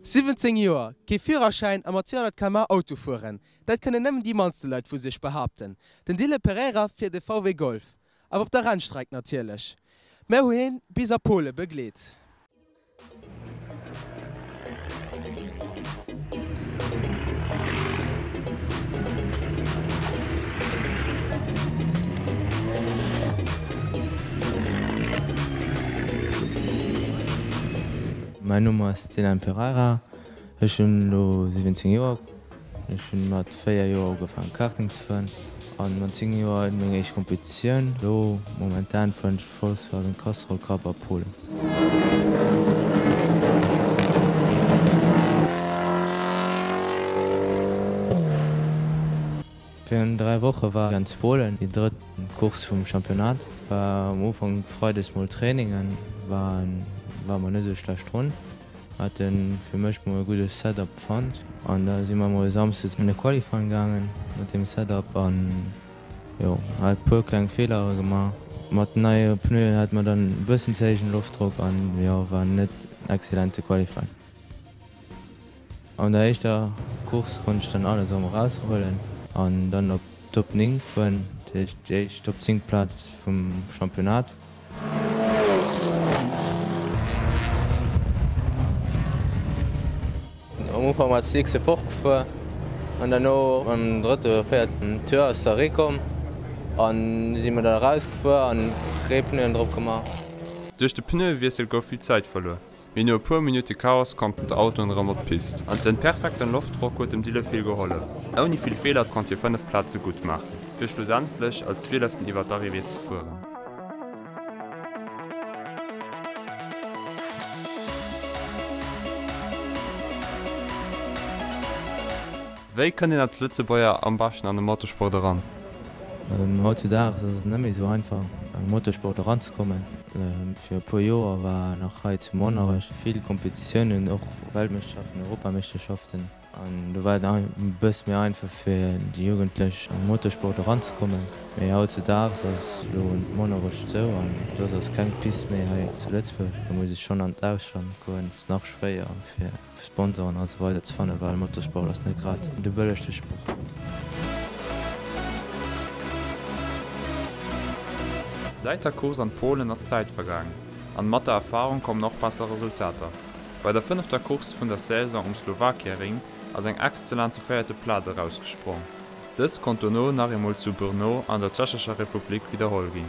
17 Joer, kee Führerschäin a mat 200 km/h Auto fueren, dat kënnen nëmmen déi mannste Leit vu sech behaapten. Den Dylan Pereira fiert e VW Golf, awer op der Rennstreck natierlech. Mär hu hien bis a Pole begleet. Mäin Numm ass Dylan Pereira, ech hunn elo 17 Joer. Ech hunn mat 4 Joer ugefaangen Karting ze fueren an mat 10 Joer meng éischt Kompetitioun. Elo momentan fueren ech Volkswagen Castrol Cup a Polen. Virun 3 Woche war ganz Polen déi drëtt Course vum Championnat. War am Ufank Freides mol Training an war war mer net esou schlecht drun. Haten fir mech mol e gudde Setup fonnt an da si mer mol Samsdes an de Qualifying gaangen mat deem Setup an jo hat puer kleng Feelere gemaach. Mat den neie Pneuen hat mer dann e bëssen ze héijen Loftdrock an jo war net en excellente Qualifying. An der éischter Course konnt ech dann alles erëm eraushuelen an dann op d'Top 9 fueren, dat heescht déi éischt Top 10 Plaz vum Championnat. Am Ufank mat Slicks fort gefuer an derno am drëtte oder véierten Tour ass da Ree komm an du si mer da eraus gefuer an Reepneuen drop gemaach. Duerch de Pneuewiessel gouf vill Zäit verluer. Mee no e puer Minutte Chaos konnten d'Autoen erëm op d'Pist an den perfekten Loftdrock huet dem Dylan vill gehollef. Ouni vill Feeler konnt hie 5 Plaze gutt maachen, fir schlussendlech als Zwieleften iwwer d'Arrivée ze fueren. Wéi kënnt een als Lëtzebuerger am beschten an de Motorsport eran? Hautzudaags ass et net méi esou einfach an de Motorsport eranzekommen. Fir e puer Joer war nach hei zu Monnerech vill Kompetitiounen, och Weltmeeschterschaften, Europameeschterschaften an do war et e bësse méi einfach fir déi Jugendlech an de Motorsport eranzekommen. Mee hautzudaags ass elo Monnerech zou an soss ass keng Pist méi hei zu Lëtzebuerg. Da muss ech schonn an d'Ausland goen, ass nach schwéier fir Sponsoren a sou weider ze fannen, well Motorsport ass net grad de bëllegste Sport. Säit der Course an Polen ass Zäit vergaangen an mat der Erfarung kommen och besser Resultater. Bei der fënnefter Course vun der Saison um Slovakiaring ass eng exzellente véierte Plaz erausgesprong. Dës konnt dono nach eemol zu Brno an der Tschechescher Republik widderholl ginn.